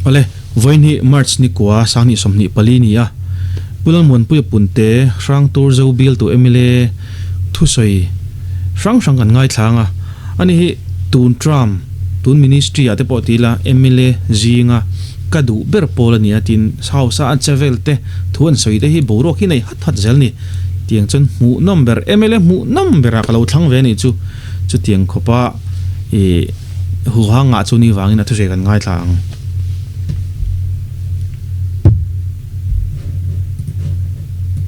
Awle, vawiin hi March ni kua sanghnih 24 ni a, Pu Lalmuanpuia Punte, Hrangtur Zo bialtu mla thusawi hrang hrang kan ngaithlang a, ani hi tun term, tun ministry ah te pawh ti ila mla zinga ka duh ber pawl a ni a tiin house a an che vel te thu an sawi te hi boruak hi nei hat hat zel ni. Tiang chuan hmuhnawm ber, mla hmuhnawm berah ka lo thlang ve a nih chu, chutiang khawpa ih huhang ngah chu ni vangin a thusawi kan ngaithla ang.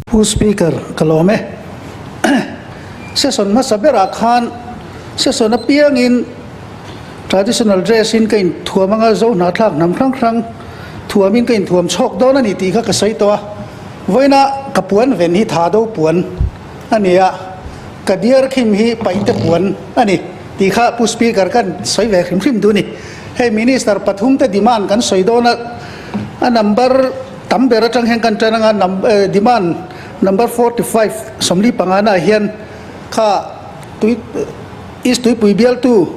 Pu Speaker, ka lawm e. Session hmasa berah khan session apiangin traditional dress in ka inthuam anga zo hnahthlak hnam hrang hrang thuamin ka inthuam chhawk dawn a ni tih kha ka sawi tawh a. Vawiina ka puan ven hi tha do puan a ni a, ka diar khim hi paihte puan a ni tih kha Pu Speaker kan sawi ve hrim hrim duh a ni. Hei Minister pathum te demand kan sawi dawn a, a number tam ber atang hian kan tan anga demand number 45 45 na ah hian kha tui East Tuipui bialtu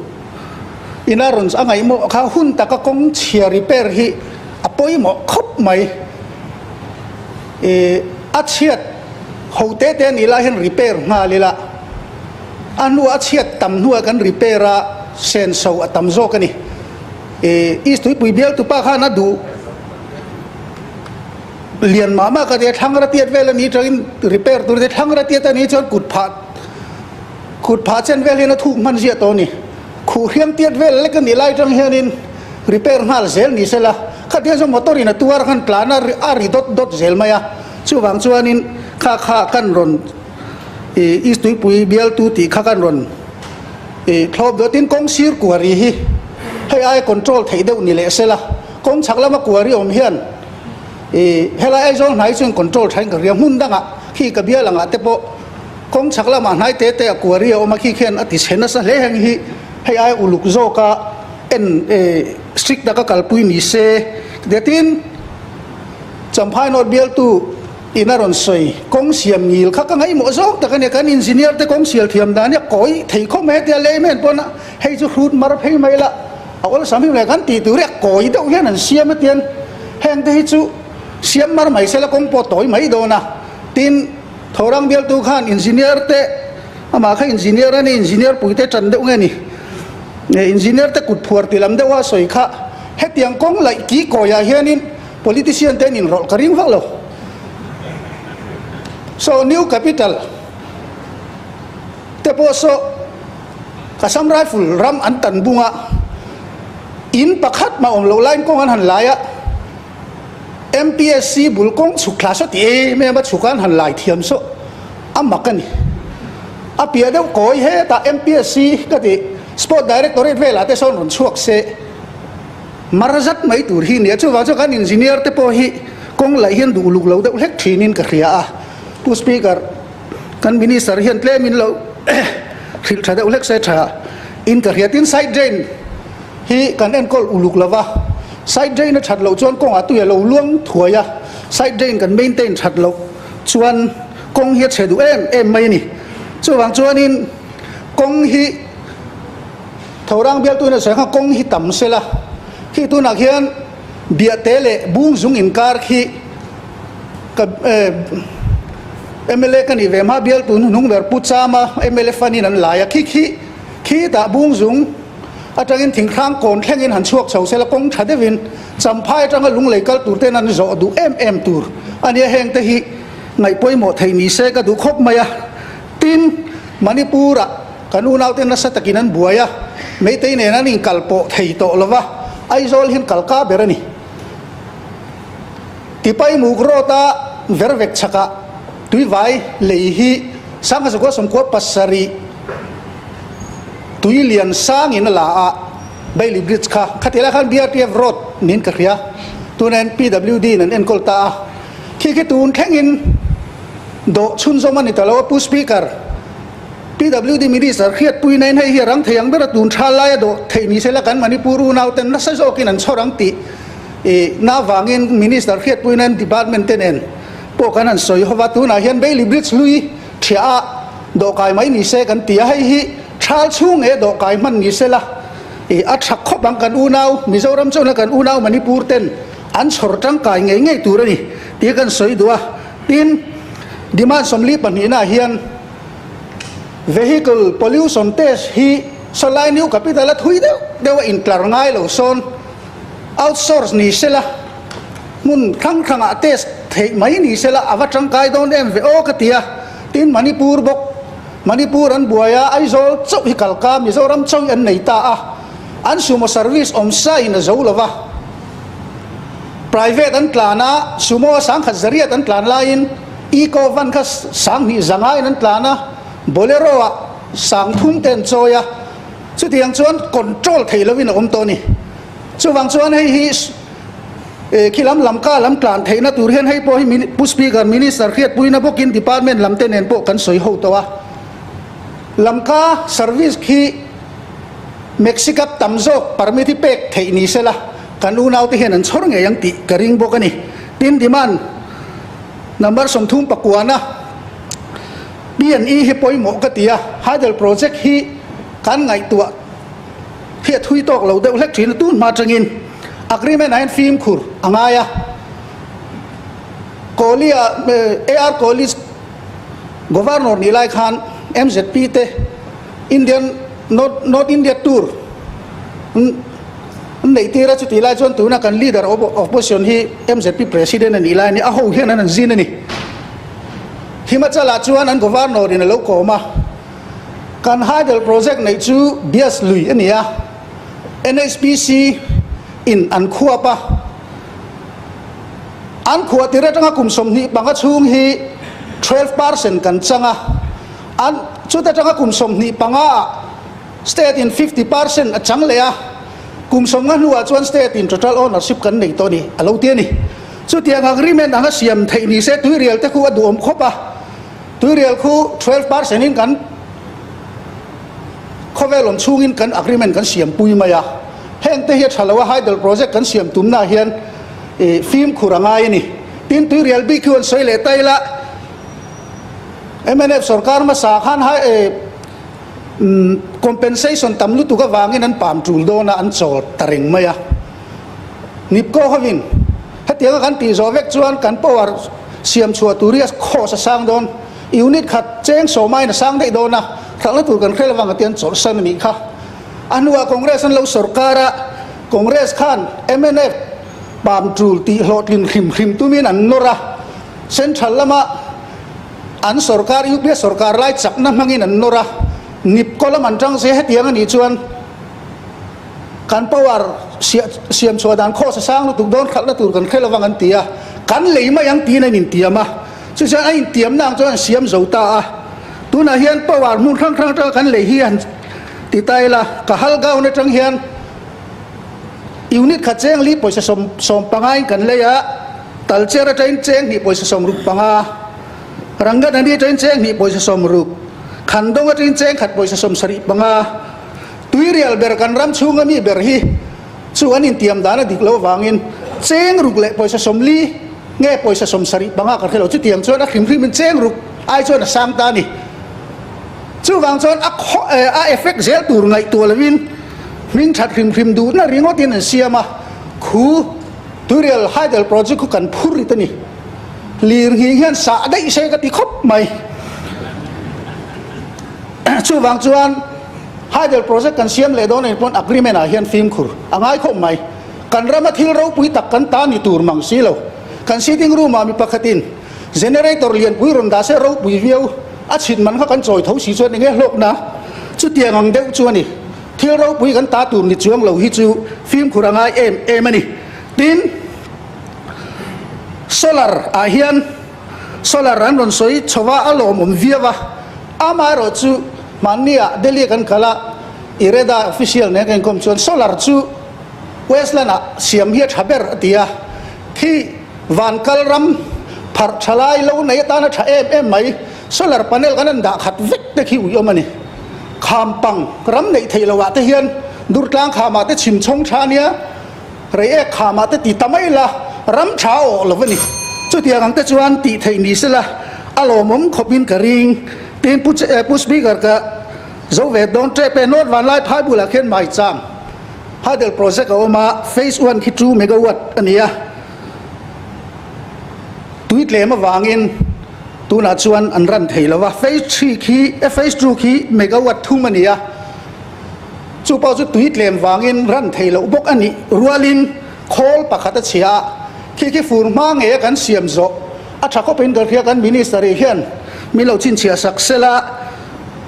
ina rawn a ngaihmawh kha hun taka kawng chhia repair hi a pawimawh khawp mai. Ih a chhiat ho te te anih lai hian repair nghal ila, a hnuah a chhiat tam hnuah kan repair a senso a tam zawk a ni. Ih East Tuipui bialtupa khan a duh lian mah mah ka ti a, thlangra tiat vel a ni tangin repair tur te thlangra tiat a nih chuan kut phah kut phah chen vel hian a thuk hman ziah tawh a ni. Khuh hriam tiat vel lek a nih lai tang hianin repair nghal zel ni sela, khatiang chuan motor in a tuar khan tlan a a ri dawt dawt zel mai a, chuvang chuanin kha kha kan rawn ih East Tuipui bialtu tih kha kan rawn ih thlawp dawt tin kawng sir kuari hi hei aia control theih deuh ni leh sela, kawng chhak lama kuari awm hian ih helai Aizawl hnai chuan control thain ka ria hmun dangah khi ka bial angah te pawh Kawng chhak lamah hnai te te a kuari a awm a, khi khian a ti chhe nasa hle heng hi hei aia uluk zawka en strict taka kalpui ni se tia tin Champhai North bialtu in a rawn sawi kawng siam ngil kha ka ngaihmawh zawk tak a nia, kan engineer te kawng sial thiam dan hi a kawi thei khawp mai a tia layman pawn hei chu hrut mar phei mai la a awlsam hi mawle kan tih tur hi a kawi deuh hian an siam a tian heng te hi chu siam mar mai sela kawng pawh a tawi mai dawn a tin. Thorang bialtu khan engineer te, amah kha engineer a ni, engineer pui te tan deuh nge ni? Engineer te kut phuar ti lam deuh a sawi kha hetiang kawng laih ki kawiah hianin politician te an inrawlh ka ring vak lo. So new capital te pawh saw Assam Rifle ram an tan bunga in pakhat mah awm loh laiin kawng an han lai a, MPSC bul kawng chhuk thla saw ti em em a chhuk an han lai thiam saw a mak a ni. A piah deuh kawi hetah MPSC ka ti Sport Directorate velah te sawn rawn chhuak se mar zat mai tur hi nia. Chuvang chuan kan engineer te pawh hi kawng laih hian duh luk lo deuh hlek thinin ka hria a. Pu Speaker, kan Minister hian tlemin lo hrilh tha deuh hlek se tha in ka hria. Tin, side drain hi kan enkawl uluk lo va, side drain a that loh chuan kawngah tui a lo luang thuai a, side drain kan maintain that loh chuan kawng hi a chhe duh em em mai a ni. Chuvang chuanin kawng hi Thorang bialtuin a sawi khan kawng hi tam sela, khi tunah khian Biahte leh Bungzung inkar khi ka mla ka nih ve hma bialtu hnuhnung ber Pu Chama mla fund-in an lai a, khi khi khitah Bungzung atangin thinghrang kawn thlengin han chhuak chho sela kawng tha deuhin Champhai atanga lunglei kal tur ten an zawh duh em em tur a nia, heng te hi ngaih pawimawh thei ni se ka duh khawp mai a. Tin, Manipur-ah kan unaute nasa takin an buai a, Meitei nen an inkal pawh thei tawh lo va, Aizawl hian kal ka ber a ni. Tipai Muk Road-a vervek chhakah tuivai lei hi Sangha 97 Tui lian sangin a la a, Bailey Bridge kha khatih lai khan BRTF Road niin ka hria, tunain PWD in an enkawl ta a, khi khi tun thlengin dawh chhunzawm a ni ta lo a, Pu Speaker, PWD Minister hriatpui nain hei hi a rang thei ang ber a, tun tha laia dawh theih ni sela kan Manipur unauten nasa zawkin an chhawr ang tih na vangin Minister hriatpui nain Department te nen pawh kan han sawi ho va, tunah hian Bailey Bridge hlui thiah a, Dawhkai mai ni se kan ti a, hei hi thal chhung nge dawhkai hman ni se la, I a tha khawp ang kan unau Mizoram chuan kan unau Manipur ten an chhawr tangkai ngei ngei tur a ni tih kan sawi duh a. Tin, demand 42 ah hian vehicle pollution test hi sawlai new capital a thui deuh deuh a intlar ngai lo sawn outsource ni sela hmun thlang thlangah test theih mai ni sela a va tangkai dawn em ve aw ka ti a. Tin, Manipur bawk Manipur an buai a, Aizawl chauh hi kalka Mizoram chauh hi an nei ta a, an sumo service awm sa in a zo lo va. Private an tlan a, sumo a 1000 800 an tlan laiin Eco van kha 2000 500 in an tlan a, Bolero ah 3000 te an chawi a, chutiang chuan control thei lovin a awm tawh a ni. Chuvang chuan hei hi Khi lam lam ka lam tlan theihna tur hian hei pawh hi Pu Speaker, Minister hriatpuina bawkin Department lam te nen pawh kan sawi ho tawh a. Lamka service khi Maxi-cab tam zawk permit hi pek theih ni sela kan unaute hian an chhawr ngei ang tih ka ring bawk a ni. Tin, demand number 30 pakuana P&E hi pawimawh ka ti a, Hydel project hi kan ngaihtuah hi a thui tawk lo deuh hlek thin a, tun hma atangin agreement ah hian fimkhur a ngai a, Kohli ah AR Kohli Governor nih lai khan MZP te Indian North North India tour an neih tir a, chutih lai chuan tuna kan leader of opposition hi MZP president a nih lai a ni, a ho hian an an zin a ni. Himachal ah chuan an Governor in a lo kawm a. Kan hydel project neih chu Bias lui a ni a, NHPC in an khuap a. An khuah tir atanga kum 25 chhung hi 12% kan chang a, an chuta atanga kum 25 ah state in 50% a chang leh a, kum 50 hnuah chuan state in total ownership kan nei tawh a ni, a lo ti a ni. Chutiang agreement anga siam theih ni se tuirial te khu a duhawm khawp a. Tuirial khu 12% in kan khawvel awm chhungin kan agreement kan siam pui mai a, heng te hi a tha lo a, hydel project kan siam tumna hian fimkhur a ngai a ni. Tin, tuirial bik hi an sawi leh ta ila, mnf sorkar hmasa khan compensation tam lutuk avangin an pam tul dawn a, an chawl ta reng mai a. Nipko hovin hetianga kan tih zawh vek chuan kan power siam chhuah tur hi a cost a sang dawn, unit khat cheng sawmain a sang daih dawn a, hralhna tur kan hrel avang atian chawlhsan a nih kha. A hnuah Congress an lo sorkar a, Congress khan mnf pam tul tih hlawhtlin hrim hrim tumin an nawr a, Central lama an sorkar UPA sorkar lai chakna hmangin an nawr a, Nipko lam an tang se hetiang a nih chuan, Kan power siam chhuah dan khaw sa sang lutuk dawn khalhna tur kan hre lovang an ti a, kan lei mai ang tiin a intiam a, chu chuan a intiamna ang chuan an siam zo ta a. Tunah hian power hmun hrang hrang atanga kan lei hi han ti ta ila, ka hal gown atang hian unit khat cheng li pawisa 15 in kan lei a, talcher atangin cheng hnih pawisa 65, Ranganani atangin cheng hnih pawisa 60, Khandawng atangin cheng khat pawisa 75. Tuirial ber kan ram chhunga mi ber hi chu an intiam dan a dik lo avangin cheng ruk leh pawisa 40 nge pawisa 75 ka hre lo. Chutiang chuan a hrim hrimin cheng ruk ai chuan a sang ta a ni. Chuvang chuan a khaw a effect zel tur ngaihtuah lovin hming that hrim hrim duhna ringawtin an siam a, khu Tuirial Hydel Project khu kan phur rit a ni. Lir nghing hian sah daih se ka ti khawp mai. Chuvang chuan Hydel project kan siam leh dawn anih pawn agreement ah hian fimkhur a ngai khawp mai. Kan rama thil ropui tak kan ta ni tur mang si lo. Kan sitting room ah mi pakhatin generator lianpui rawn dah se ropui viau a chhit man kha kan chawi tho si chuan enge hlawkna chutiang ang deuh chu a ni. Thil ropui kan ta tur ni chuang lo hi chu fimkhur a ngai em em a ni. Tin, solar ah hian Solar an rawn sawi chho a, a lawmawm viau a. Amaherawh chu hmannia Delhi kan kal a, IREDA official nen kan inkawm chuan solar chu Westland ah siam hi a tha ber a ti a. Khi van kal ram pharh tha lai lo nei atana tha em em mai solar panel kan an dah khat vek te khi uiawm a ni. Kham pang ram neih theih loh ah te hian Durtlang kham ah te chhim chhawng tha a nia. Reiek khamah te ti ta mai la, ram tha a awh lo a ni. Chutiang ang te chuan tih theih ni sela, a lawmawm khawpin ka ring. Tin, Pu Speaker ka zo ve dawn tep e, North Vanlai phai bulah khian mai chang. Hydel project a awm a, phase one khi 2 megawatt a ni a, tui tlem avangin tunah chuan an run thei lo va, phase three khi phase two khi megawatt thum a ni a, chu pawh chu tui tlem vangin run thei loh bawk a nih rualin khawl pakhat a chhia a, khi khi fur hma ngei a kan siam zawh a tha khawpin ka hria kan minister ih hian min lo chhinchhiah sak sela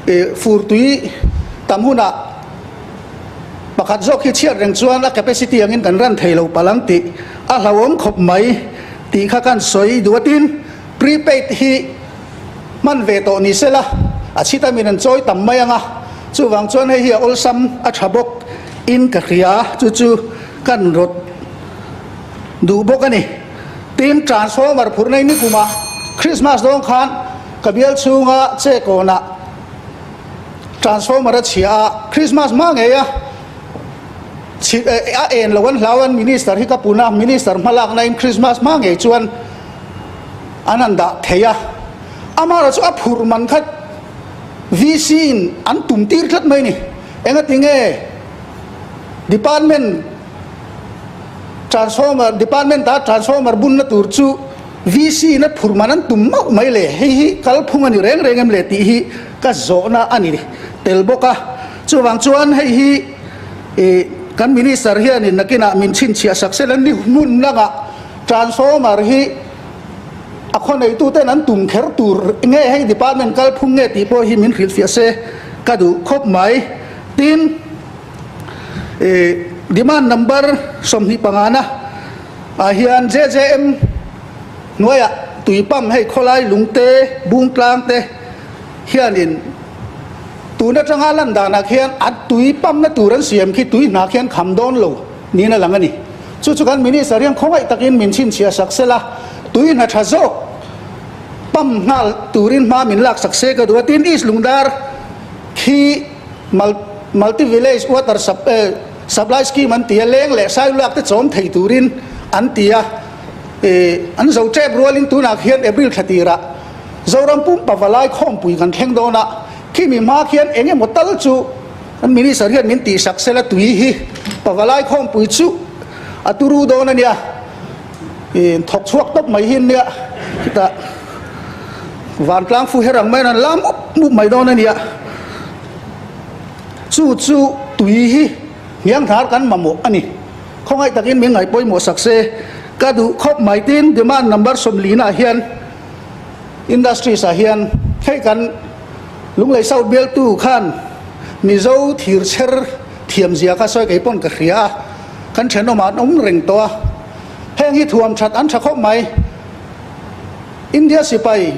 ih fur tui tam hunah Pakhat zawk hi chhiat reng chuan a capacity angin kan ran thei lo palh ang tih a hlauhawm khawp mai tih kha kan sawi duh a. Tin, prepaid hi hman ve tawh ni sela a chhit amin an chawi tam mai ang a, chuvang chuan hei hi a awlsam a tha bawk in ka hria, chu chu kan rawt duh bawk a ni. Tin, transformer phurh nei nikumah Christmas dawng khan ka bial chhunga che kawnah, Transformer a chhia a, Christmas hma ngei a a en lo an hlau an Minister hi ka pun a, Minister hmalakna in Christmas hma ngei chuan an han dah thei a, amaherawhchu a phurh man kha VC in an tum tir tlat mai ni, engati nge Department Transformer Department a Transformer bunna tur chu VC in a phurh man an tum mauh mai le, hei hi kalphung a ni reng reng em le tih hi ka zawhna a ni tel bawk a. Chuvang chuan hei hi ih kan Minister hianin nakinah min chhinchhiah sak sel a ni hmun langah transformer hi a khawneituten an tum kher tur nge hei department kalphung nge tih pawh hi min hrilhfiah se ka duh khawp mai. Tin, ih demand number 25 na ah hian JJM hnuaiah tui pump hei khawlai lungte bung tlang te hianin tun atanga lan danah khian a tui pump na tur an siam khi tui hna khian kham dawn lo niin a lang a ni. Chu chu kan Minister hian khawngaih takin min chhinchhiah sak sela tui hna tha zawk pump nghal turin hma min lak sak se ka duh a. Tin, East Lungdar khi Multi Village Water Supply Scheme an ti a, leng leh sailulak te chawm thei turin an ti a, an zo tep rualin tunah khian April thla tirah Zoram pumpa valai khawmpui kan thleng dawn a, khimi hma khian eng emaw tal chu kan Minister hian min tihsak sela tui hi pavalai khawmpui chu a turu dawn a nia, thawk chhuak tawp mai hi nia, chutah vantlang fu her ang maiin an lam mup mup mai dawn a nia. Chu chu tui hi hnianghnar kan mamawh a ni. Khawngaih takin min ngaih pawimawh sak se. Ka duh khawp mai tin demand number 40 ah hian industries ah hian hei kan Lunglei South bialtu khan Mizo thir chher thiam zia kha sawi kei pawn ka hria a, kan thenawmah an awm reng tawh a. Heng hi thuam that an tha khawp mai. India sipai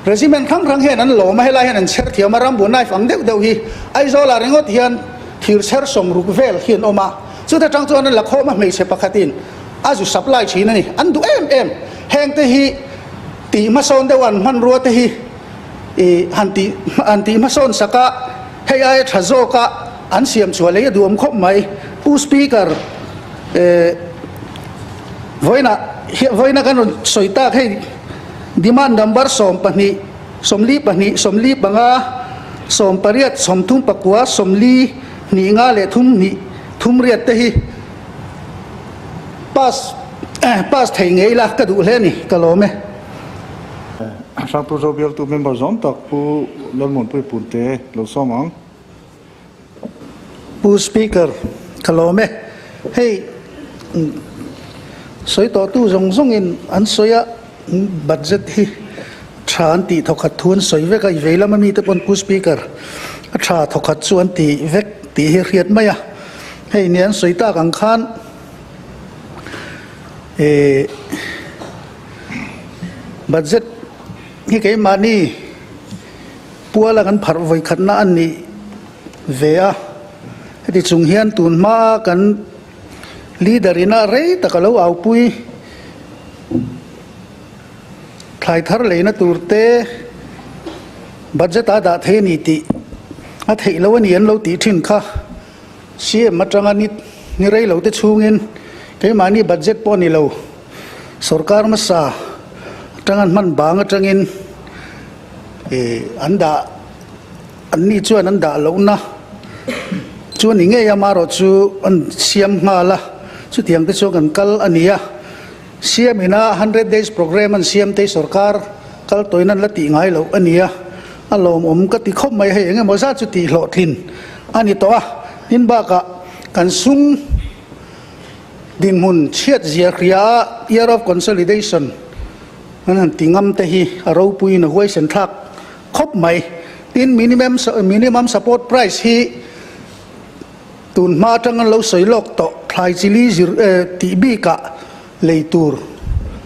regiment hrang hrang hian an lawm a, helai hian an chher thiam a, rambu knife ang deuh deuh hi Aizawlah ringawt hian thir chher sawmruk vel hi an awm a, chuta tang chuan an la khawm a, hmeichhe pakhatin a zu supply thin a ni, an duh em em. Heng te hi tih hmasawn deuh an hmanrua te hi ih han tih han tih hmasawn sak a, hei aia tha zawk a an siam chhuah lei a duhawm khawp mai. Pu Speaker eh. Vawiinah vawiina kan rawn sawi tak hei demand number 12, 42, 45, 18, 34, 40, hnih nga leh thum hnih thum riat te hi pass pass thei ngei la ka duh hle a ni ka lawm e. Hrangtu Zobialtu member zawm tak Pu Lalmuanpui Punte lo sawm ang. Pu Speaker, ka lawm e. Hei sawi tawhtu zawng zawngin an sawi a, budget hi tha an tih thawkhat thu an sawi vek a, i vei lama mite pawn Pu Speaker a tha thawkhat chu an ti vek tih hi a hriat mai a. Hei nia an sawi tak ang khan eh budget hi keimahni Puala kan pharh vawikhatna a nih ve a, heti chung hian tun hmaa kan leader ina rei tak a lo aupui thlai thar leina tur te budget a dah thei a ni tih a theih loh a ni an lo tih thin kha CM atanga ni ni rei lo te chhungin keimahni budget pawh a ni lo sorkar hmasa atanga hman bang atangin An dah, an ni chuan an dah lohna chu a ni ngei a, amaherawhchu an siam nghal a, chutiang te chuan kan kal a ni a. Siam ina 100 days programme an siam te hi sorkar kal tawhin an la tih ngai loh a ni a, a lawmawm ka ti khawp mai hei eng emaw zat chu tih hlawhtlin a ni tawh a, tin bakah kan sum dinhmun chhiat zia hria a year of consolidation an han ti ngam te hi a ropuiin a huaisen thlak khawp mai. Tin minimum minimum support price hi Tun hma atang an lo sawi lawk tawh thlai chili zir tih bikah lei tur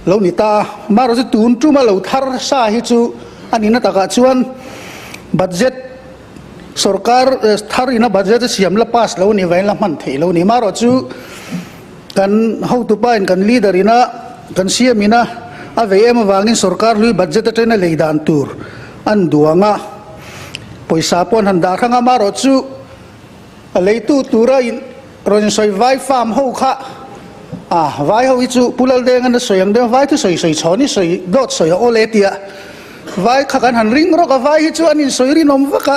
lo ni ta a, amaherawhchu tun tuma lo thar sa hi chu a nihna takah chuan budget sorkar thar ina budget a siam la pass lo a nih vangin la hman theih lo a ni. Amaherawhchu kan hotupa in kan leader ina kan siam ina a vei em avangin sorkar hlui budget atangin a lei dan tur an duang a, pawisa pawh an han dah hrang a, amaherawhchu A leitu tura in rawn sawi vai farm ho kha a vai ho hi chu Pu Laldenga na sawi ang deuh vai thu sawi sawi chhawn i sawi dawt sawi a awl e tia vai kha kan han ring rawk a vai hi chu an in sawi rinawm vak a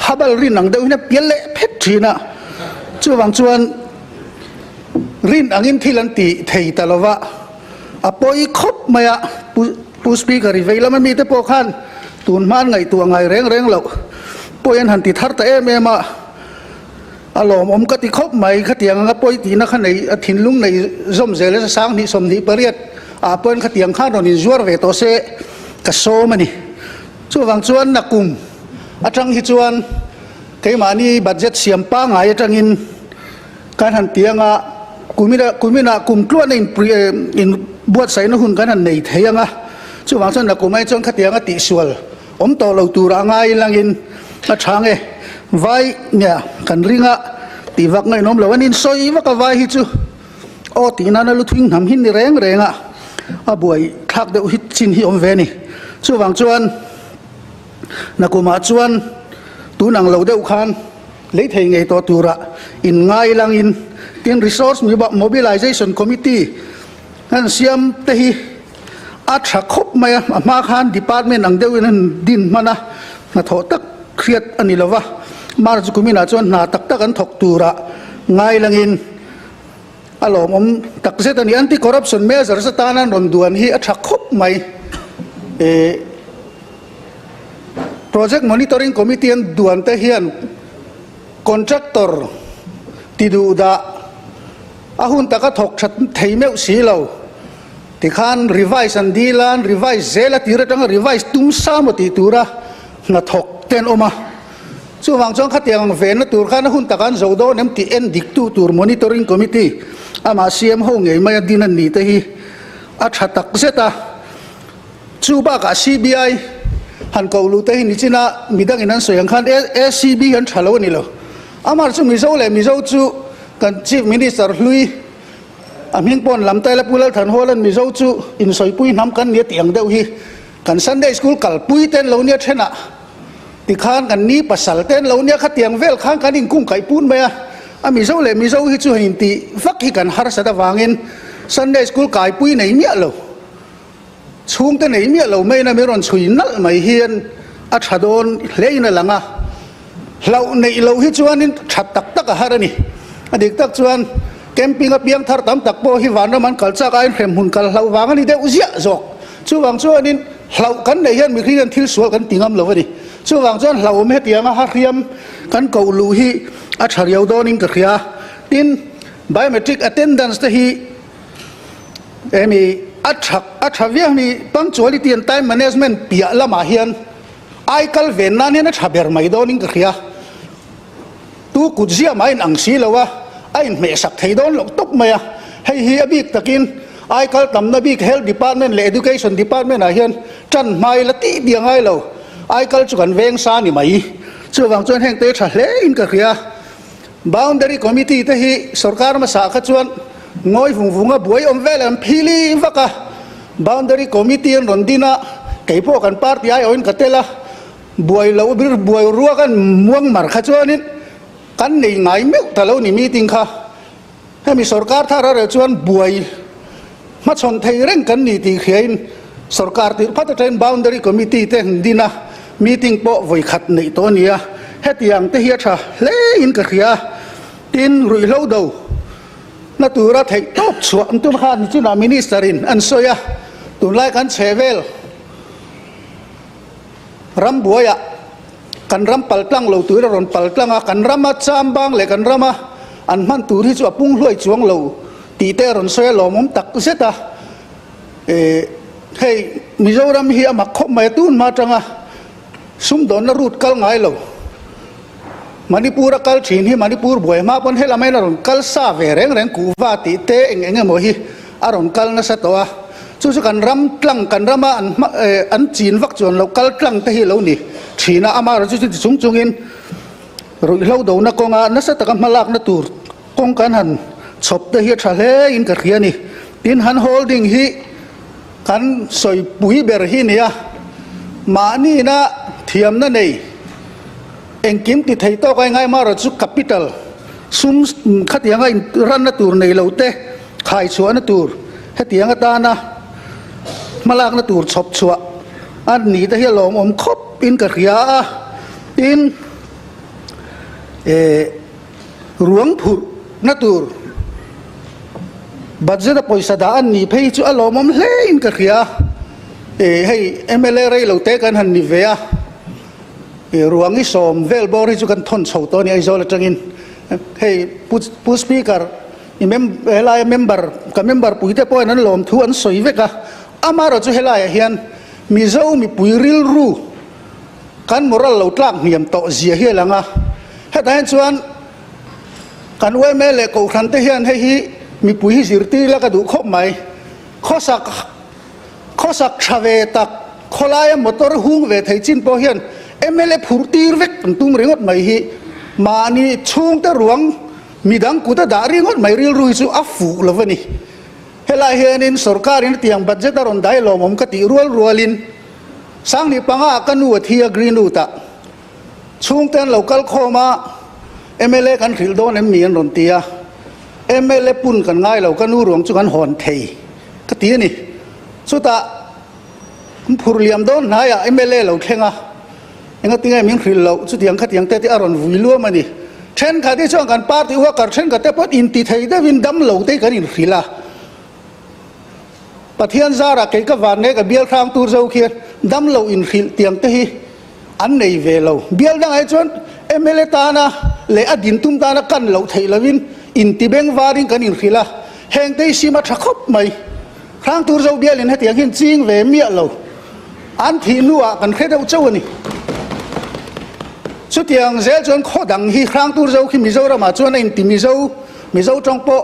habal rin ang deuh hian a pial leh phet thin a chuvang chuan rin angin thil an ti thei ta lova a pawi khawp mai a Pu Speaker i vei lama mite pawh khan tun hma an ngaihtuah ngai reng reng loh pawi an han ti thar ta em em a, a lawmawm ka ti khawp mai. Khatiang anga pawi tihna kha nei a thinlung nei zawm zel a 28 ah pawhin khatiang khan rawn inzuar ve tawh se ka sawm a ni. Chuvang chuan nakum atang hi chuan keimahni budget siam pangngai atangin Kan han ti anga, kumina kuminah kum tluana in in buatsaihna hun kan han nei thei anga, chuvang chuan nakum ai chuan khatianga tihsual awm tawh lo tura a ngai langin a tha nge vai nia kan ringa tih vak ngainawm lo an insawi vak a vai hi chu aw tih nana lu thing hnam hi ni reng reng a a buai thlak deuh hi chin hi awm ve a ni chuvang chuan nakumah chuan tun ang lo deuh khan Lei thei ngei tawh tura in ngai langin tin Resource Mobilization Committee an siam te hi a tha khawp mai a, a hma khan department ang deuhin an din hman a, hnathawh tak hriat a ni lova, March kuminah chuan hna tak tak an thawk tura ngai langin a lawmawm tak zet a ni. Anti-corruption measures atana an rawn duan hi a tha khawp mai. Project Monitoring Committee an duan te hian contractor ti duh dah a hun taka thawk that thei meuh si lo tikhan revise an dil a, an revise zel a tir atanga revise tum sa maw tih tura hnathawk te an awm a. Chuvang chuan khatiang ang venna tur khan a hun taka an zo dawn em tih en dik tu tur Monitoring Committee amah CM ho ngei mai a din an nih te hi a tha tak zet a. Chu bakah CBI han koh luh te hi nichina midangin an sawi ang khan ACB hi an tha lo a ni lo. Amar chu Mizo leh Mizo chu kan Chief Minister hlui a hming pawh an lam taila Pu Lalthanhawla'n Mizo chu insawipui hnam kan nia tih ang deuh hi kan Sunday School kalpui te an lo nia thenah tikhan kan ni pasal te an lo nia khatiang vel khan kan inkungkaih pun mai a. A Mizo leh Mizo hi chu hei intih vak hi kan harsat avangin Sunday School kaipui nei miah lo. Chhungte nei miah lo maina min rawn chhui nalh mai hian a tha dawn hlein a lang a, hlauh neih loh hi chuanin that tak tak a har a ni. A dik tak chuan camping a piang thar tam tak pawh hi vanram an kal chak aiin hremhmun kal hlauh vang a ni deuh ziah zawk. Chuvang chuanin hlauh kan neih hian mihring hian thil sual kan ti ngam lo a ni. Chuvang chuan hlauhawm hetianga hahriam kan koh luh hi a tha riau dawnin ka hria. Tin, biometric attendance te hi Emi a tha a tha viau ni punctuality and time management piah lamah hian ai kal ven nan hian a tha ber mai dawnin ka hria. Tu kut ziah mah a inang si lo a, a inhmehsak thei dawn loh tawp mai a. Hei hi a bik takin ai kal tamna bik Health Department leh Education Department ah hian tan hmai la tih tih a ngai lo. Ai kal chu kan veng sa ni mai. Chuvang chuan heng te tha hle in ka hria. Boundary Committee te hi sorkar hmasa kha chuan ngawi vung vunga buai awm vel an phili vak a, Boundary Committee an rawn din a, kei pawh kan party aiawhin ka tel a, buai loh bir buai ruak an muang mar kha chuanin kan nei ngai meuh ta lo ni meeting kha. Hemi sorkar thar a rel chuan buai hmachhawn thei reng kan ni tih hriain sorkar tirh phat atangin Boundary Committee te an din a, meeting pawh vawi khat neih tawh a ni a, hetiang te hi a tha hlein ka hria. Tin, ruihhlo do na tura theih tawp chhuah an tum kha nichinah Minister in an sawi a, tunlai kan chhe vel ram buaiah kan ram pal tlang lo turin a rawn pal tlang a, kan rama chambang leh kan rama an hman tur hi chu a pung hluai chuang lo tih te a rawn sawi a, lawmawm tak zet a. Hei Mizoram hi a mak khawp mai a, tun hma atanga sumdawnna route kal ngai lo. Manipur a kal thin hi Manipur buai hma pawn helam aiin a rawn kal sa ve reng reng kuhva tih te eng eng emaw hi a rawn kal nasa tawh a, chu chu kan ram tlang kan rama an hma eh an chin vak chuan lo kal tlang te hi lo ni thin a, amaherawhchu chuti chung chungin ruihhlo dona kawnga nasa taka hmalakna tur kawng kan han chhawp te hi a tha hle in ka hria a ni. Tin han holding hi kan sawipui ber hi nia mahnina thiamna nei. Engkim ti thei tawk a ingai marawh chu capital sum khatianga in ranna tur nei lo te khai chhuahna tur hetiang atana hmalakna tur chhawp chhuah a ni te hi a lawmawm khawp in ka hria a, tin eh ruang phurh na tur budget a pawisa dah an nih phei chu a lawmawm hle in ka hria eh hei mla rei lo te kan han ni ve a. Ruang i sawm vel bawr hi chu kan thawn chho tawh a ni Aizawl atangin. Hei Pu Speaker i helaia member ka member puite pawhin an lawm thu an sawi vek a, amaherawh chu helaiah hian Mizo mipui rilru kan moral lo tlak hniam tawh zia hi a lang a. Hetah hian chuan kan yma leh Kohhran te hian hei hi mipui hi zirtir ila ka duh khawp mai. Khawsak Khawsak tha ve tak, khawlaia motor hung ve thei chin pawh hian mla phurh tir vek an tum ringawt mai hi mahni chhungte ruang midang kut a dah ringawt mai rilru hi chu a fuh lo a ni. Helai hianin sorkarin hetiang budget a rawn dai lawmawm ka tih rual rualin Sanghnih panga ah ka nu a thi a Greenwood ah chhungte an lo kal khawm a mla kan hrilh dawn em ni an rawn ti a, mla pun kan ngai lo ka nu ruang chu kan hawn thei. Ka ti a ni. Chutah an phur liam dawn hnaiah mla lo thleng a, engatinge min hrilh loh chutiang khatiang te te a rawn vui luam a ni. Thenkhat hi chuan kan party worker thenkhat te pawh inti thei deuhin dam lo te kan inhrilh a. Pathian zarah kei ka van nge ka bial hrang tur zo khian dam lo inhrilh tiang te hi an nei ve lo. Bial dangah hi chuan mla tana leh a din tum tana kan loh theih lovin inti beng varin kan inhrilh a, heng te hi sim a tha khawp mai. Hrangtur zo bialin hetiang hian ching ve miah lo. An thih hnuah kan hre deuh chauh a ni. Chutiang zel chuan khaw dang hi Hrangtur zo khi Mizoramah chuan a inti Mizo, Mizo tawng pawh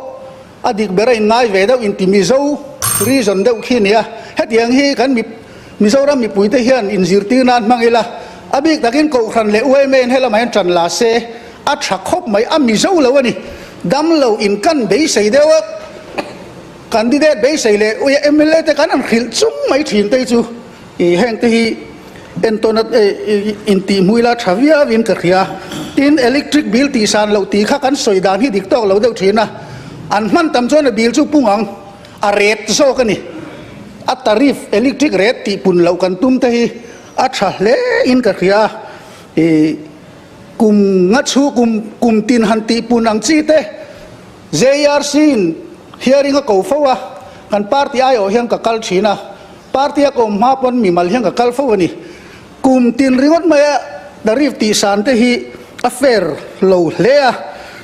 a dik ber a inngai ve deuh inti Mizo region deuh khi a ni a. Hetiang hi kan mi Mizoram mipuite hian inzirtir nan hmang ila, a bik takin Kohhran leh yma in helamah hian ṭan la se a ṭha khawp mai, a Mizo lo a ni. Damlo in kan beisei deuh a, candidate beisei leh mla te kan han hrilh chung mai ṭhin te hi chu ih heng te hi entawn a intihhmuh ila ṭha viau in ka hria. Tin, electric bill tihsan loh tih kha kan sawi dan hi dik tawk lo deuh ṭhin a, an hman tam chuan a bill chu pung ang. A ret zawk a ni. A tariff electric ret tih pun loh kan tum te hi a tha hle in ka hria a. Ih kum nga chhu kum kum tin han tih pun ang chi te JRC in hearing a ko fo a, kan party aiawh hian ka kal thin a, party a kawm hma pawn mimal hian ka kal fo a ni. Kum tin ringawt maia tariff tih san te hi a fair lo hle a,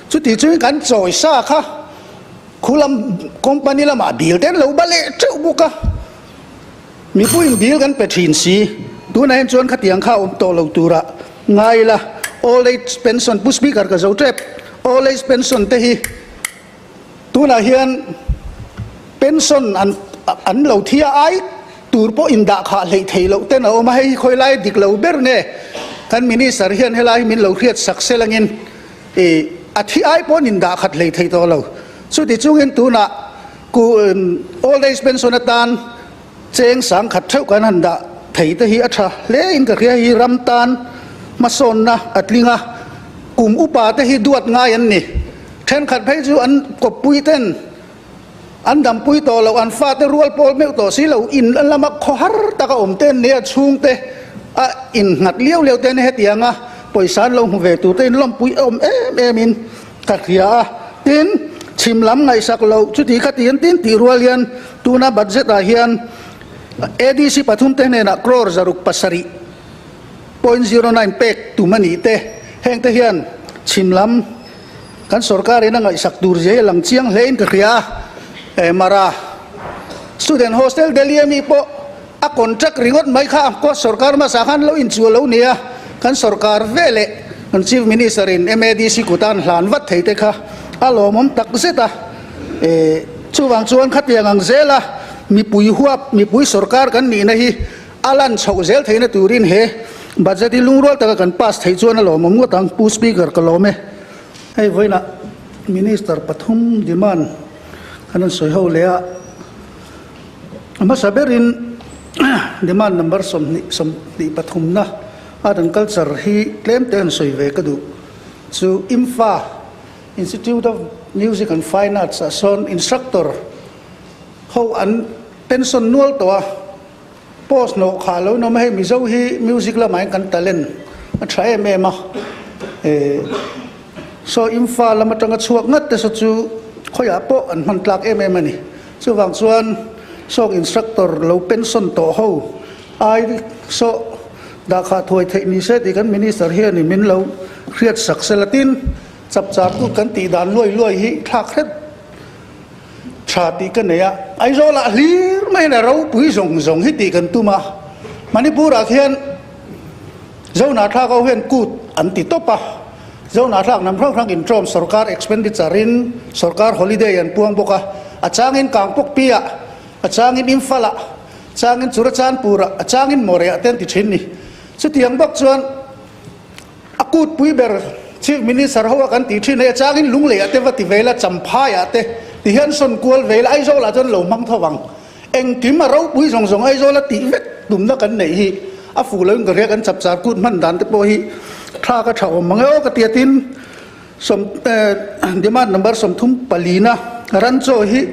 chuti chuin kan chawi sa kha Khulam company lamah bill te an lo ba leh teuh bawk a, mipuiin bill kan pe thin si, tunah hian chuan khatiang kha a awm tawh lo tura ngai ila, old age pension, Pu Speaker ka zo tep, old age pension te hi tunah hian pension an an lo thi a ai tur pawh indah khah hleih theih loh ten a awm a, hei hi khawi lai dik lo ber nge kan minister hian helai hi min lo hriat sak sel angin. I a thi ai pawhin in dah khat hlei thei tawh lo. Chuti chungin tunah ku old age pension atan cheng sang khat theuh kan han dah thei te hi a tha hle in ka hria hi ram tan hmasawnna a tling a, kum upa te hi duat ngai an ni. Thenkhat phei chu an kawppui ten an dampui tawh loh, an fate rual pawl meuh tawh si lo, in lama khaw har taka awm te an nia, chhungte a innghat liau liau te an hetiang a, pawisa an lo hmu ve tur te in lawmpui awm em em in. ka hria a. Tin, chhim lam ngaihsak loh chuti kha ti an tin tih rual hian tuna budget ah hian ADC pathumte hnenah crore 607.09 pek tum a nih te, heng te hian chhim lam kan sorkar in a ngaihsak tur zia hi a lang chiang hle in ka hria a. Mara Student Hostel Delhi ami pawh a contract ringawt mai kha a sorkar hmasa khan lo inchuah lo nia, kan sorkar veleh kan Chief Minister in MADC kuta an hlan vat thei te kha a lawmawm tak zet a. Chuvang chuan khatiang ang zela mipui huap, mipui sorkar kan nihna hi a lan chhoh zel theihna turin he budget hi lungrual taka kan pass theih chuan a lawmawm ngawt ang, Pu Speaker ka lawm e. Hei vawiinah Minister pathum demand kan rawn sawi ho leh a, a hmasa berin demand number 20 23na Art and Culture hi tlem te han sawi ve ka duh chu IMFA Institute of Music and Fine Arts ah sawn instructor ho an pension nual tawh a. Post hnawh khah lo in awm a, hei Mizo hi music lamah hian kan talent a tha em em a, eh saw Imphal lam atanga chhuak ngat te saw chu khawiah pawh an hman tlak em em a ni. Chuvang chuan sawng instructor lo pension tawh ho ai saw dahkhah thuai theih ni se tih kan minister hianin min lo hriat sak sela tin chapchar kut kan tih dan luai luai hi thlak hret Tha tih ka nei a, Aizawlah hlir maiin a ropui zawng zawng hi tih kan tum a, Manipurah khian Zohnahthlak ho hian kut an ti tawp a, Zohnahthlak hnam hrang hrang intawm sorkar expenditure in sorkar holiday an puang bawk a, a changin Kangpokpi-ah, a changin Imphal-ah, a changin Churachandpur-ah, a changin Moreh-ah te an ti thin ni. Chutiang bawk chuan. A kutpui ber Chief Minister ho a kan tih thin hei a changin Lungleiah te va ti ve ila, Champhaiah te ti hian sawn kual ve ila, Aizawlah chuan lo hmang tho vang. Engkim a ropui zawng zawng Aizawl a tih vek tumna kan neih hi a fuh loin ka hria kan chapchar kut hman dan te pawh hi thlak a tha awm mang e aw ka ti a tin sawm demand number 34 na ranchaw hi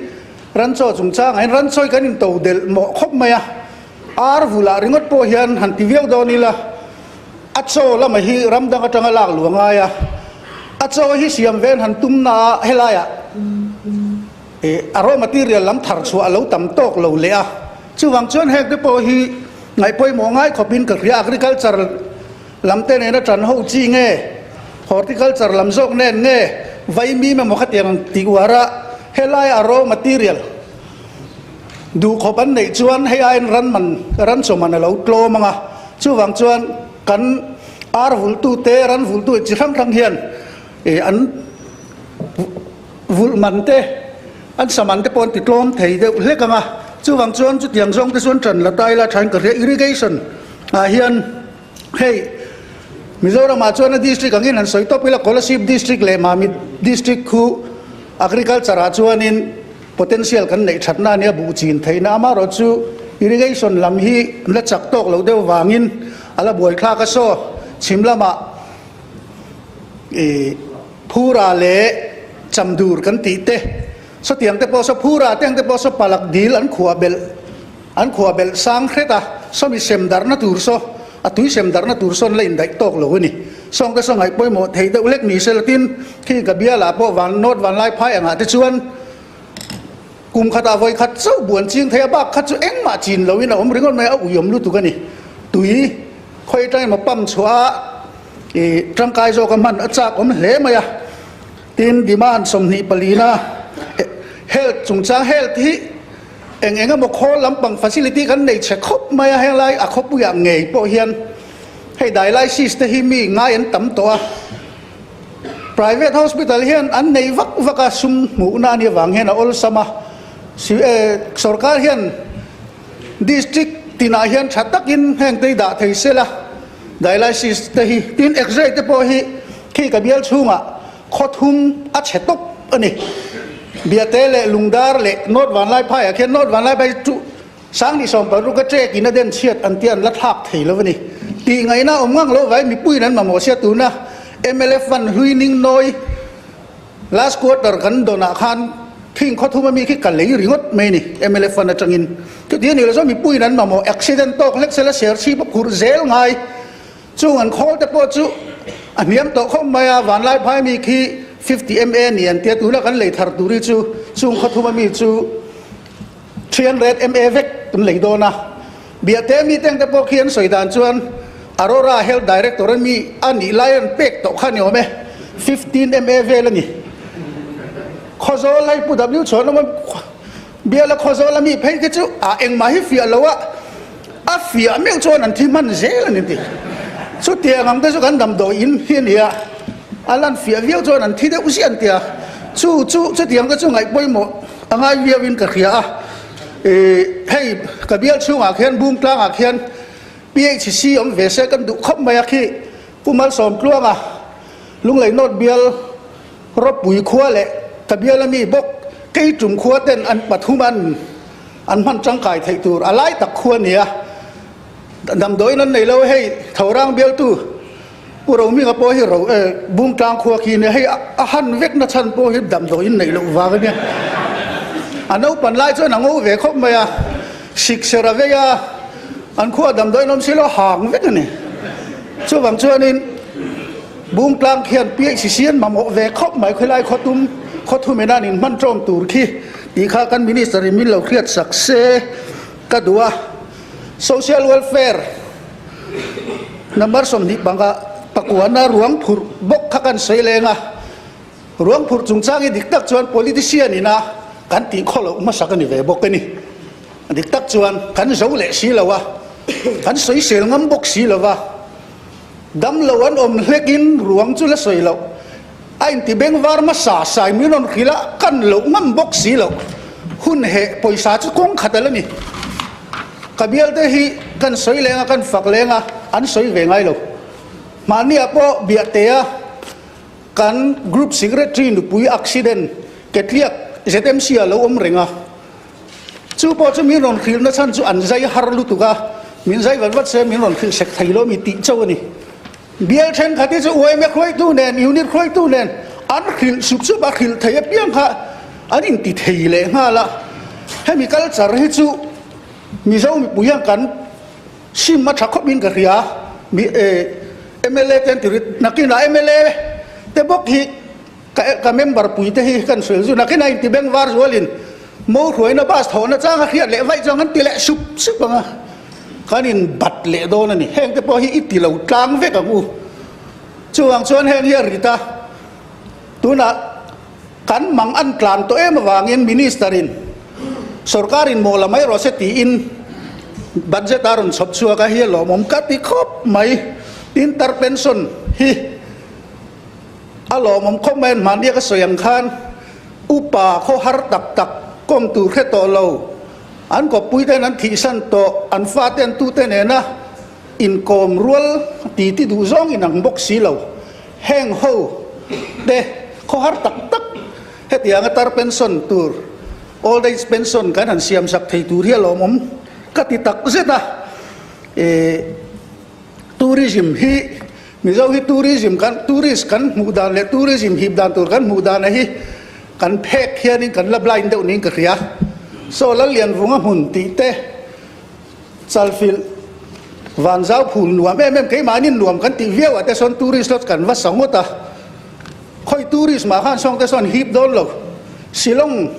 ranchaw chungchangah hian ranchaw hi kan into delh mawh khawp mai a ar vulah ringawt pawh hian han ti viau dawn ila. A chaw lama hi ram dang atanga lak luh a ngai a, a chaw hi siam ven han tum na a helaiah ih a raw material lam thar chhuah a lo tam tawk lo leh a, chuvang chuan heng te pawh hi ngaih pawimawh ngai khawpin ka hria agriculture lam te nena tan ho chi nge horticulture lam zawk nen nge vaimim emaw khatiang ang tih uar a helai a raw material Duh khawp an neih chuan hei aiin ran man ran chaw man a lo tlawm ang a, chuvang chuan kan ar vulhtu te ran vulhtu chi hrang hrang hian ih an vulh man te an sa man te pawh an ti tlawm thei deuh hlek ang a, chuvang chuan chutiang zawng te chuan ṭan la ta ila thain ka hria irrigation ah hian hei Mizoram ah chuan a district angin han sawi tawp ila Kolasib district leh Mamit district khu agriculture ah chuanin Potential kan neih thatna a nia buh chin theihna amaherawh chu irrigation lam hi la chak tawk loh deuh vangin a la buaithlak a saw chhim lamah ih phura leh chamdur kan tih te sawtiang te pawh saw phura te ang te pawh saw palak dil an khuah belh an khuah belh sang hret a sawmi sem darhna tur saw a tui sem darhna tur sawn la indaih tawk lo a ni sawng te saw ngaih pawimawh theih deuh hlek ni se la tin khi ka bialah pawh van North Vanlaiphai angah te chuan Kum khatah vawi khat chauh buan ching thei a, bak khat chu engmah chin loin a awm ringawt mai a, a uiawm lutuk a ni. Tui khawi atang emaw pump chhuah a, ih tangkai zawk a hman a chak awm hle mai a. Tin, demand 24 na health chungchang health hi eng eng emaw khawl lampang facility kan nei chhe khawp mai a, henglai a khawpuiah ngei pawh hian hei dialysis te hi mi ngai an tam tawh a. Private hospital hian an nei vak vak a, sum hmuhna a nih avang hian a awlsam a. Sorkar hian district tinah hian tha takin heng te hi dah thei se la, dialysis te hi, tin x-ray te pawh hi khi ka bial chhungah khaw thum a chhe tawp a ni. Biate leh Lungdar leh North Vanlaiphaiah khian North Vanlaiphai chu 2016 a trek in a den chhiat an tih an la thlak thei lo a ni. Tih ngaihna awm ngang lo vai mipuiin an mamawh sia tuna mlf van hlui ning nawi last quarter kan dawnah khan khing khaw thum ami khi ka lei ringawt mai a ni mlf van atangin. Chuti a nih loh chuan mipuiin an mamawh accident tawk hlek sela serchhip a phurh zel ngai. Chung an khawl te pawh chu a hniam tawh khawp mai a, Vanlaiphai mi khi 50 MA ni an tia tuna kan lei thar tur hi chu chung khaw thuma mi chu 300 MA vek kan lei dawn a. Biahte mi teng te pawh khi an sawi dan chuan Aurora Health Director a mi a nih lai an pek tawh kha ni awm e, 15 MA vel a ni. Khawzawl hei Pu W Chhuanawma Biala Khawzawl a mi phei khi chu a engmah hi fiah lo a, a fiah meuh chuan an thi hman zel a ni ti. Chutiang ang te chu kan damdawi in hi a ni a, a lan fiah viau chuan an thi deuh ziah an ti a. Chu chu chutiang te chu ngaih pawimawh a ngai viau in ka hria a. Hei ka bial chhungah khian Bungtlangah khian PHC awm ve se kan duh khawp mai a khi Pu Malsawmtluanga Lunglei North bial Ropui khua leh ka bial ami bawk Keitum khua ten an pathum an an hman tangkai theih tur a lai tak khua nia damdawiin an nei lo hei Thorang bialtu Pu Rominga pawh hi ro Bungtlang khua khi nia hei a han vek na chhan pawh hi damdawiin neih loh vang ania a naupan lai chuan a ngo ve khawp mai a sikser a vei a an khua damdawiin awm si lo hang vek a ni chuvang chuanin Bungtlang khian PHC an mamawh ve khawp mai khawilai khawtum khawthum ina an inhman tawng tur khi tih kha kan Minister in min lo hriat sak se ka duh a. Social Welfare number 25 pakuana ruang phurh bawk kha kan sawi leng a, ruang phurh chungchang hi dik tak chuan politician ina kan tih khaw loh hmasak a ni ve bawk a ni. Dik tak chuan kan zo leh si lo a, kan sawisel ngam bawk si lo va. Damlo an awm hlekin ruang chu la sawi loh. A inti bengvar hmasa sai min rawn hrilh a, kan loh ngam bawk si loh. Hun heh pawisa chu kawng khat a la ni. Ka bialte hi kan sawi leng a, kan fak leng a, an sawi ve ngai lo. Mahniah pawh Biahtea kan Group Secretary nupui accident ketliak ZMC ah lo awm reng a. Chu pawh chu min rawn hrilhna chhan chu an zai har lutuk a, min zai vat vat se min rawn hrilh sek thei lo mi tih chauh a ni. Bial thenkhat hi chu UMA hruaitu nen, unit hruaitu nen an hrilh sup sup a, hrilh thei apiang kha an inti thei leh nghal a. Hemi culture hi chu Mizo mipui hian kan sim a tha khawp in ka hria. Mi MLA te an ti rit nakinah MLA te bawk hi Ka ka member pui te hi kan sawi zun a, khin a inti beng var zualin mo hruaina bus thawhna chang a hriat leh vaih chuan kan ti leh sup sup ang a, kan in bat leh dawn a ni. Heng te pawh hi i ti lo tlang vek ang u. Chuvang chuan heng hi a rit a, tunah kan mang an tlan tawh em avangin Minister in sorkar in mawh la mai rawh se tiin budget a rawn chhawp chhuak a, hi a lawmawm ka ti khawp mai. Tin tar pension hi. A lawmawm khawp mai an hmahnia ka sawi ang khan upa khaw har tak tak kawm tur hre tawh lo, an kawppui ten an thihsan tawh, an fate an tute nena inkawm rual ti ti duh zawng in ang bawk si lo. Heng ho te khaw har tak tak hetianga tar pension tur, old age pension kan han siam sak thei tur hi a lawmawm ka ti tak zet a. Tourism hi Mizo hi tourism kan tourist kan hmuh dan leh tourism hip dan tur kan hmuh dan a hi kan phek hianin kan la blind deuh niin ka hria. Saw Lallianvunga hmun tih te Chalfilh Vanzau phul nuam em em keimahnin nuam kan tih viau ah te sawn tourist lodge kan va sa ngawt a. Khawi tourist mah khan sawng te sawn hip dawn lo. Shillong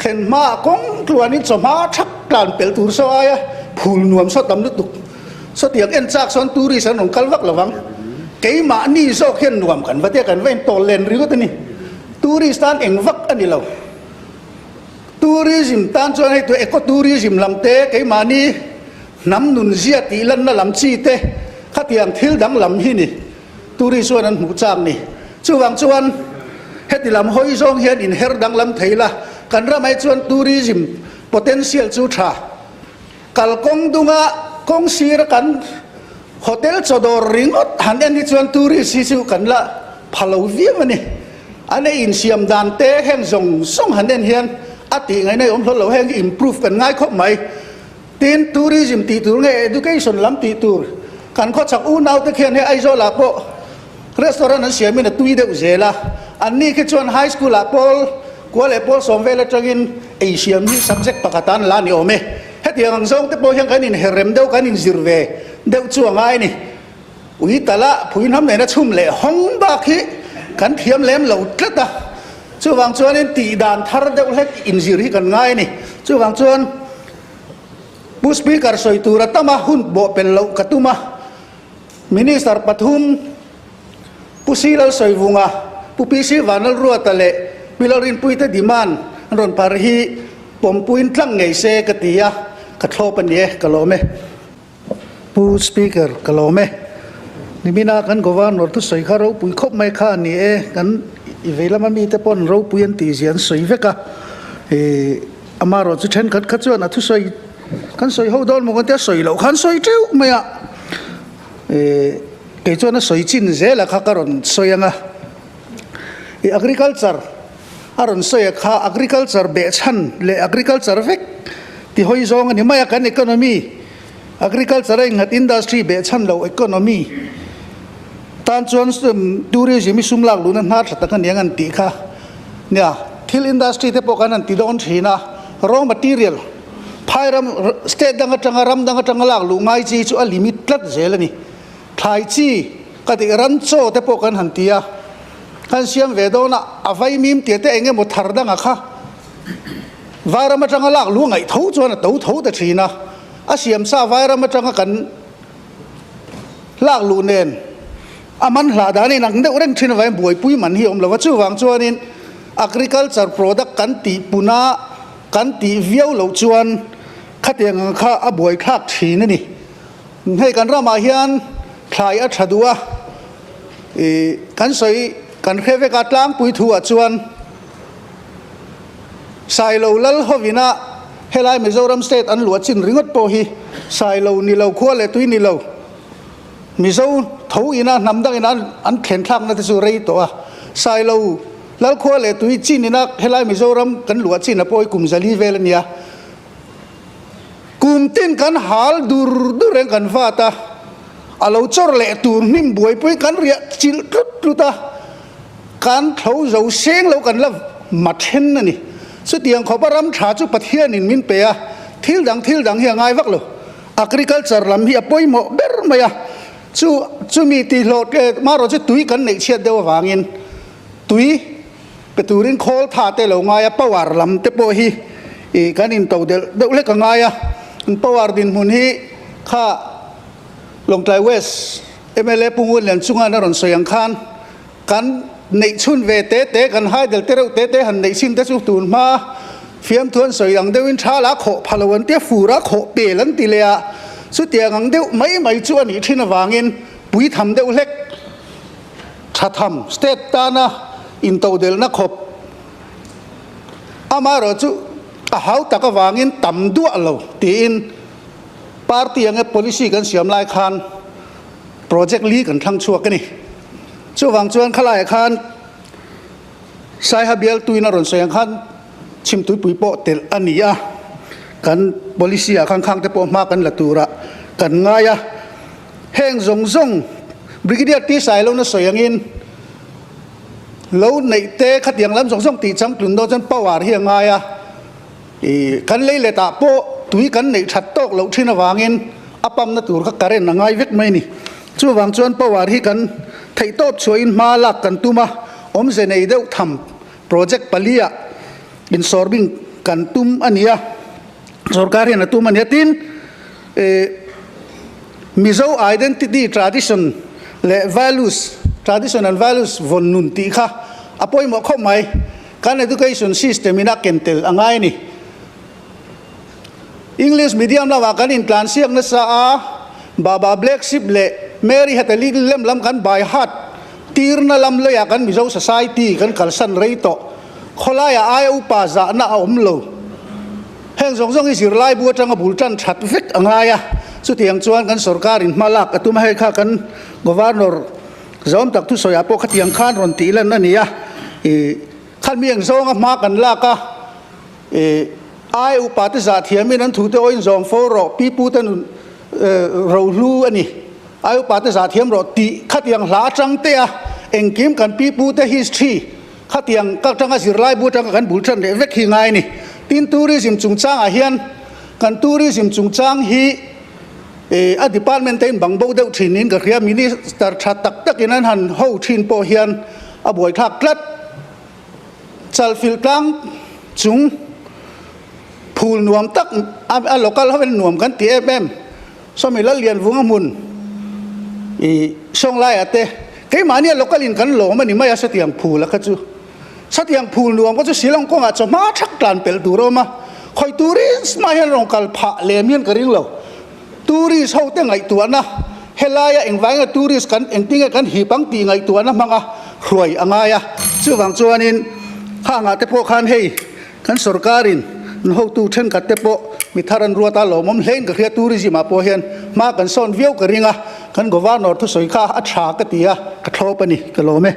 thlen hmaah kawng tluanin chawhma thak tlan pel tur saw aia phul nuam saw tam lutuk. Sawtiang en chak sawn tourist an rawn kal vak lo vang. Keimahni zawk hian nuam kan va tia kan va intawl len ringawt a ni. Tourist tan eng vak a ni lo. Tourism tan chuan hei tu eco tourism lam te keimahni hnam nunzia tih lanna lam chi te khatiang thil dang lam hi ni. Tourist chuan an hmuh chak ni. Chuvang chuan heti lam hawi zawng hian inher danglam thei la, kan ramah hi chuan tourism potential chu tha. Kalkawng dunga kawng sira kan hotel chawdawr ringawt han en hi chuan tourist hi chu kan la pha lo viau a ni. An ei insiam dan te heng zawng zawng han en hian a tih ngaihna i awm hlawl lo, heng hi improve kan ngai khawp mai. Tin, tourism tih tur nge education lam tih tur kan khawchhak unau te khian hei Aizawl ah pawh restaurant an siamin a tui deuh zel a, anni khi chuan high school ah pawl kua leh pawl sawm vel atangin ei siam hi subject pakhat ah an la ni awm e. Hetiang ang zawng te pawh hian kan inher rem deuh kan inzir ve deuh chu a ngai a ni. Ui tala phuihnam nena chhum leh hawng bak hi kan thiam lem lo tlat a, chuvang chuanin tih dan thar deuh hlek inzir hi kan ngai a ni. Chuvang chuan Pu Speaker sawi tura tama hun bawhpelh loh ka tum a, Minister pathum Pu Si Lalsawivunga, Pu PC Vanlalruata leh Pi Lalrinpuite demand an rawn phar hi pawmpuiin tlang ngei se ka ti a, ka thlawp a ni e, ka lawm e. Pu Speaker, ka lawm e. Nimina kan Governor thusawi kha ropui khawp mai kha a ni e, kan i vei lama mite pawn ropui an tih zia an sawi vek a, ih amaherawhchu thenkhat kha chuan a thusawi kan sawi ho dawn maw kan tia sawi loh khan sawi teuh mai a, ih kei chuan a sawi chin zela kha ka rawn sawi ang a, ih agriculture a rawn sawi a kha agriculture behchhan leh agriculture vek ti hawi zawng a ni mai a, kan economy agriculture a inghat industry behchhan lo economy tan chuan tourism hi sum lak luhna hnar tha tak a ni ang an tih kha nia thil industry te pawh kan han ti dawn thin a raw material phai ram state dang atanga ram dang atanga lak luh ngai chi chu a limit tlat zel a ni thlai chi ka tih ran chaw te pawh kan han ti a. Kan siam ve dawn a, a vaimim tia te eng emaw thar danga kha vairam atanga lak lu ngaih tho chuan a to tho ta thin a, a siam sa vairam atanga kan lak luh nen a man hlah dan in ang deuh reng thin avangin buaipui man hi a awm lo va, chuvang chuanin agriculture product kan tih puna kan tih viau loh chuan khatiang ang kha a buaithlak thin a ni. Hei kan ramah hian thlai a tha duh a. I kan sawi kan hre vek a tlangpui thu ah chuan Sailo lal hovina helai Mizoram state an luah chin ringawt pawh hi Sailo ni lo khua leh tui ni lo Mizo tho ina hnam dang ina an thlen thlakna te chu rei tawh a Sailo lal khua leh tui chin ina helai Mizoram kan luah chin a pawh hi kum zali vel a nia. Kum tin kan hal dur dur reng kan vat a, a lo chawr leh tur hnim buaipui kan riah chilh tlut tlut a, kan thlo zo seng lo kan la ma then a ni. Chutiang khawpa ram tha chu Pathianin min pe a, thil dang thil dang hi a ngai vak lo. Agriculture lam hi a pawimawh ber mai a, chu chumi tihhlawh marawh chu tui kan neih chhiat deuh avangin tui Pe turin khawl tha te lo ngai a, power lam te pawh hi ih kan into delh deuh hlek a ngai a, an power dinhmun hi kha Lawngtlai West mla Pu Ngunlian chunga a rawn sawi ang khan kan neih chhun ve te te kan hai del te reuh te te han neih chhin te chu tun hma fiamthu an sawi ang deuhin tha la khawh pha lo an tia fur a khawh pel an ti leh a, chutiang ang deuh mai mai chu a nih thin avangin puitham deuh hlek. Thatham state tana intodelhna khawp amaherawh chu a hau tak avangin tam duah lo tiin party anga policy kan siam lai khan project li kan thlang chhuak a ni. Chuvang chuan khalaiah khan Saiha bial tuin a rawn sawi ang khan chhimtuipui pawh telh a ni a, kan policy ah khan khangte pawh hma kan la turah kan ngai a. Heng zawng zawng Brigadier T Sailona sawi angin lo neih te khatiang lam zawng zawng tih changtlun dawn chuan power hi a ngai a, ih kan lei let ah pawh tui kan neih that tawk loh thin avangin a pump na tur kha current a ngai vek mai a ni. Chuvang chuan power hi kan theih tawp chhuahin hma lak kan tum a, awmze nei deuh tham project pali ah insawrbing kan tum a ni a, sorkar hian a tum a ni a tin ih Mizo identity, tradition leh values, tradition and values vawn nun tih kha a pawimawh khawp mai. Kan education system in a ken tel a ngai a ni. English medium lamah kan intlan siak nasa a, Baba Black Sheep leh Mary Had a Little Lamb lam kan by heart tirna lam leiah kan Mizo society kan kalsan rei tawh. Khawlaiah aia upa zahna a awm lo. Heng zawng zawng hi zirlai bu atanga bul tan that vek a ngai a, chutiang chuan kan sorkarin hma lak a tum a, hei kha kan Governor zawm tak thusawiah pawh khatiang khan rawn tih lan a ni a, ih khan mi eng zawnga hma kan lak a, ih ai upa te zah thiamin an thute awin zawm fo rawh, pi pu te nun rohlu a ni, ai upa te zah thiam rawh tih khatiang hla atang te a, engkim kan pi pu te history Khatiang ka atanga zirlai bu atanga kan bul tan leh vek hi ngai a ni. Tin, tourism chungchangah hian kan tourism chungchang hi a department te in bang bo deuh thin in ka hria. Minister tha tak takin an han ho thin pawh hian A buaithlak tlat. Chalfilh tlang chung phul nuam tak a local ho in nuam kan ti em em. Sawmi Lallianvunga hmun i Sawnglaiah te keimahnia local in kan lawm a ni mai a satiang phul a kha chu. Satiang phul nuam kha chu Shillong kawngah chawhma thak tlan pelh tur a awm a, khawi tourist mah hian rawn kal phah lem hian ka ring lo. Tourist ho te ngaihtuahna helaia engvai nge tourist kan engtin nge kan hip ang tih ngaihtuahna hmanga hruai a ngai a. Chuvang chuanin khangah te pawh khan hei kan sorkarin an hotu thenkhat te pawh mi thar an ruat a lawmawm hlein ka hria tourism ah pawh hian hma kan sawn viau ka ring a, kan governor thusawi kha a tha ka ti a, ka thlawp a ni ka lawm e.